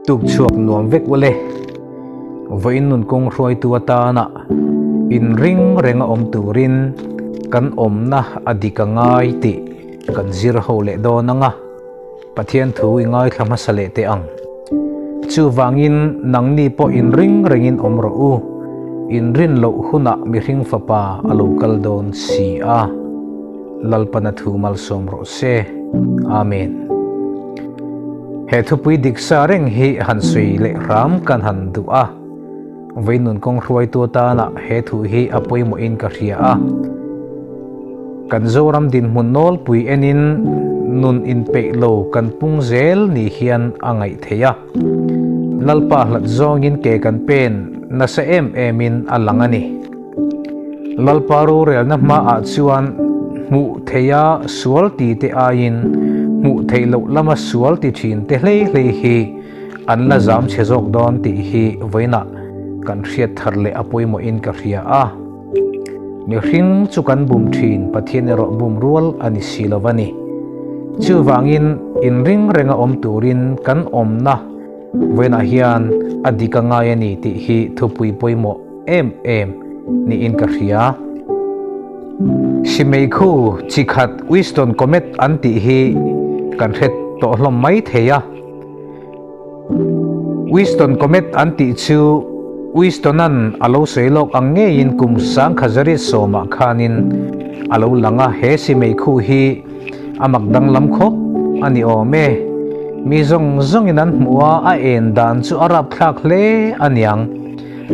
Tuk chhuak nuam vek ule. Vawiin nun kawng hruaitu atana inring renga awm turin kan awmna a dik a ngai tih kan zir ho leh dawn ang a, Pathian thu i ngaithla hmasa leh teh ang. Chuvangin nangni pawh inring rengin awm rawh u, inrin loh hunah mihring fapa a lo kal dawn si a. Lalpana thu malsawm rawh se. Amen. He thupui dik sa reng hi han sawi leh hram kan han duh a. Vei nun kawng hruaitu atana he thu hi a pawimawhin ka hria a. Kan Zoram dinhmun nawlpui enin nun inpeih lo kan pung zel ni hian a ngaih theih a. Lalpa hlat zawngin ke kan pen nasa em emin a lang a ni. Lalpa rorelna hmaah chuan hmuh theiha sual ti te aiin hmuh theih loh lama sual ti thin te hlei hlei hi an la zam chhe zawk dawn tih hi vawiinah kan hriat thar leh a pawimawhin ka hria a. Mihring chu kan bum thin, Pathian erawh bum rual a ni si lo a ni. Chuvangin inring renga awm turin kan awmna vawiinah hian a dik a ngai a ni tih hi thupui pawimawh em em niin ka hria. Simeikhu chi khat Winston Comet an tih hi kan hre tawh hlawm mai thei a. Winston Comet an tih chu Winston-a'n a lo sawi lawk ang ngeiin kum sangkhazariat sawmah khanin a lo lang a, he simeikhu hi a mak danglam khawp a ni awm e. Mi zawng zawngin an hmuh a, a en dan chu a rapthlak hle a niang.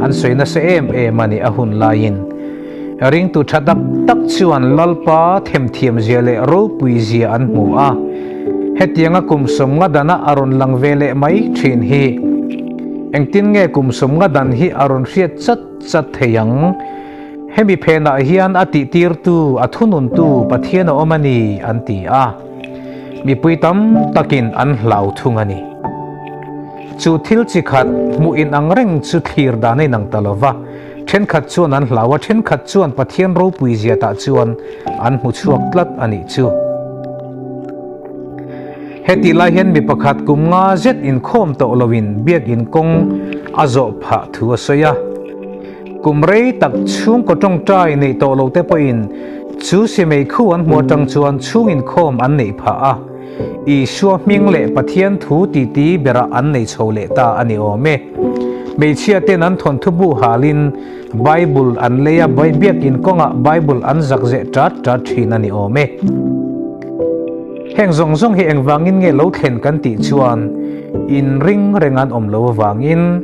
An sawi nasa em em a ni a hun laiin. Ringtu tha tak tak chuan Lalpa themthiam zia leh ropui zia an hmu a. Hetianga kum sawmnga dana a rawn lang ve leh mai thin hi engtin nge kum sawmnga dan hi a rawn hriat chat chat thei ang? Hemi phenah hian a tihtirtu, a thununtu Pathian a awm a ni an ti a. Mipui tam takin an hlau thung a ni. Chu thil chi khat hmuh in ang reng chu thlir dan a inang ta lo va, thenkhat chuan an hlau a, thenkhat chuan Pathian ropui zia tah chuan an hmu chhuak tlat a nih chu. Hetih lai hian mi pakhat kum nga zet inkhawm tawh loin biakin kawng a zawh phah thu a sawi a. Kum rei tak chhungkaw tawngtai neih tawh lo te pawhin chu simei khu an hmu atang chuan chhung inkhawm an neih phah a. Isua hming leh Pathian thu titi berah an nei chho leh ta a ni awm e. Hmeichhia ten an thawnthu bu halin Bible an lei a, biakin kawngah Bible an zak zeh ṭat ṭat ṭhin a ni awm e. Heng zawng zawng hi engvangin nge lo thlen kan tih chuan inring reng an awm lo avangin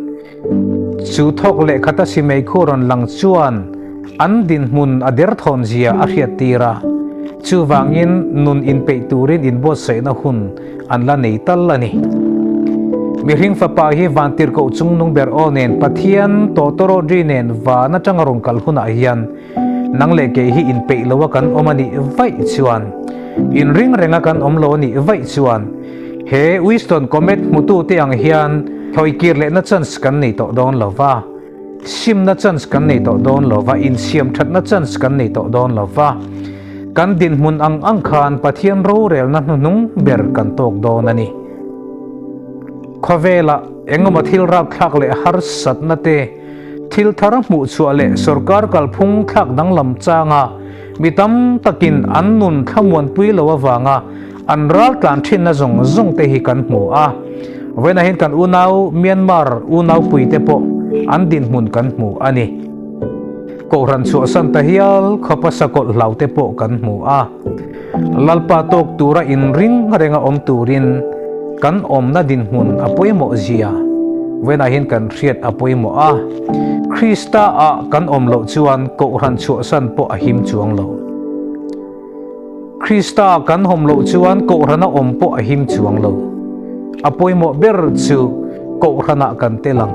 chu thawk leh khata simei khu rawn lang chuan an dinhmun a derthawn zia a hriattir a, chuvangin nun inpeih turin inbuatsaihna hun an la nei tal a ni. Mihring fapa hi vantirhkoh chungnung ber aw nen Pathian tawtawrawdri nen van atanga rawn kal hunah hian nang leh kei hi inpeih loa kan awm a nih vaih chuan, inring renga kan awm lo a nih vaih chuan he Winston Comet hmutute ang hian thawikir lehna chance kan nei tawh dawn lo va. Simna chance kan nei tawh dawn lo va, insiam thatna chance kan nei tawh dawn lo va, kan dinhmun ang ang khan Pathian rorelna hnuhnung ber kan tawk dawn a ni. Khawvelah engemaw thil rapthlak leh harsatna te, thil thar hmuh chhuah leh sorkar kalphung thlak danglam changa mi tam takin an nun thlamuanpui lo avanga an raltlan thinna zawng zawng te hi kan hmu a. Vawiinah hian kan unau Myanmar unaupui te pawh an dinhmun kan hmu a ni. Kohhran chhuahsan ta hial khawpa sakawlh hlau te pawh kan hmu a. Lalpa tawk tura inring renga awm turin kan awmna dinhmun a pawimawh zia vawiinah hian kan hriat a pawimawh a. Krista ah kan awm loh chuan kohhran chhuahsan pawh a him chuang lo. Krista kan hawm loh chuan kohhrana awm pawh a him chuang lo. A pawimawh ber chu kohhranah kan tel ang.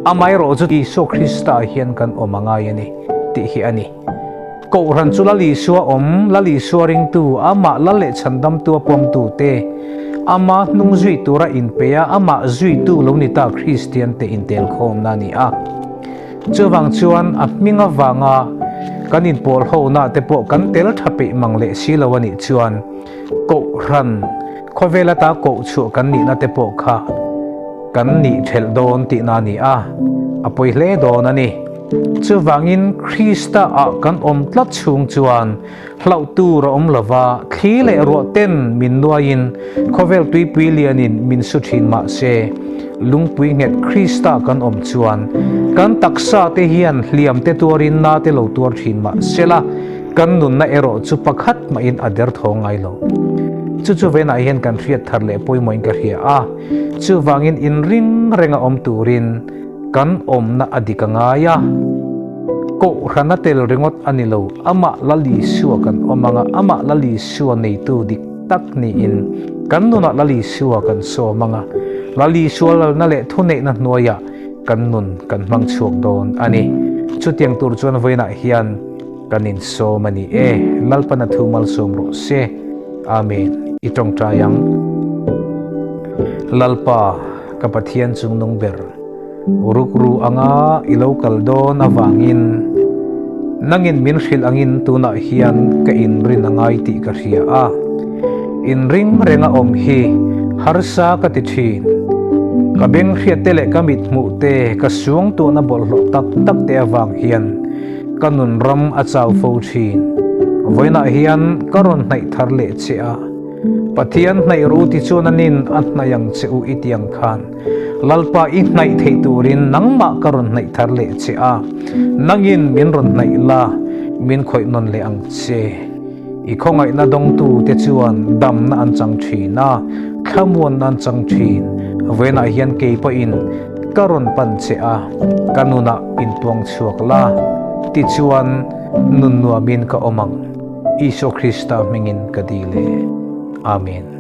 Amaherawh chu Isua Krista hian kan awm a ngai a ni tih hi a ni. Kohhran chu Lal Isua awm, Lal Isua ringtu, amah Lal leh Chhandamtu a pawmtu te, ama hnung zui tura inpeia amah zuitu lo ni ta Kristian te intelkhawmna a ni a. Chuvang chuan a hming avanga kan inpawl hona te pawh kan tel tha peih mang leh si lo a nih chuan Kohhran khawvel ata koh chhuah kan nihna te pawh kha. Kan nih ṭhelh dawn tihna a ni a, a pawi hle dawn a ni. Chuvangin Krista ah kan awm tlat chhung chuan hlauh tur a awm lo va, thli leh ruah ten min nuaiin khawvel tuipui lianin min su ṭhin mah se, lungpui nghet Krista kan awm chuan kan taksa te hian hliam te tuarin na te lo tuar ṭhin mah sela, kan nunna erawh chu pakhat mahin a derthawng ngai lo. Chu chu venah hian kan hriat thar leh pawimawhin ka hria a. Chuvangin inring renga awm turin kan awmna a dik a ngai a. Kohhran a tel ringawt a ni lo, amah Lal Isua kan awm ang a, amah Lal Isua neitu dik tak niin kan nunah Lal Isua kan sawm ang a, Lal Isua lalna leh thuneihna hnuaiah kan nun kan hmang chhuak dawn a ni. Chutiang tur chuan vawiinah hian kan insawm a ni e. Lalpana thu malsawm rawh se. Amen. I tawngtai ang. Lalpa, ka Pathian chungnung ber, rukru anga i lo kal dawn avangin nangin min hrilh angin tunah hian ka inrin a ngai tih ka hria a. Inring renga awm hi harsa ka ti thin. Ka beng hriatte leh ka mit hmuh te, ka suangtuahna bawlhhlawh tak tak te avang hian Ka nun ram a chau fo thin. Vawiinah hian ka rawn hnaih thar leh che a. Pathian hnaih ru ti chuan anin a hnaih ang che u i ti ang khan Lalpa i hnaih theih turin nangmah ka rawn hnaih thar leh che a. Nangin min rawn hnaih la, min khawih nawn leh ang che. I khawngaihna dawngtu te chuan damna an chang thin a, thlamuanna an chang thin. Vawiinah hian kei pawhin ka rawn pan che a, ka nunah inpuang chhuak la, tichuan nun nuamin ka awm ang. Isua Krista hmingin ka dil e. Amen.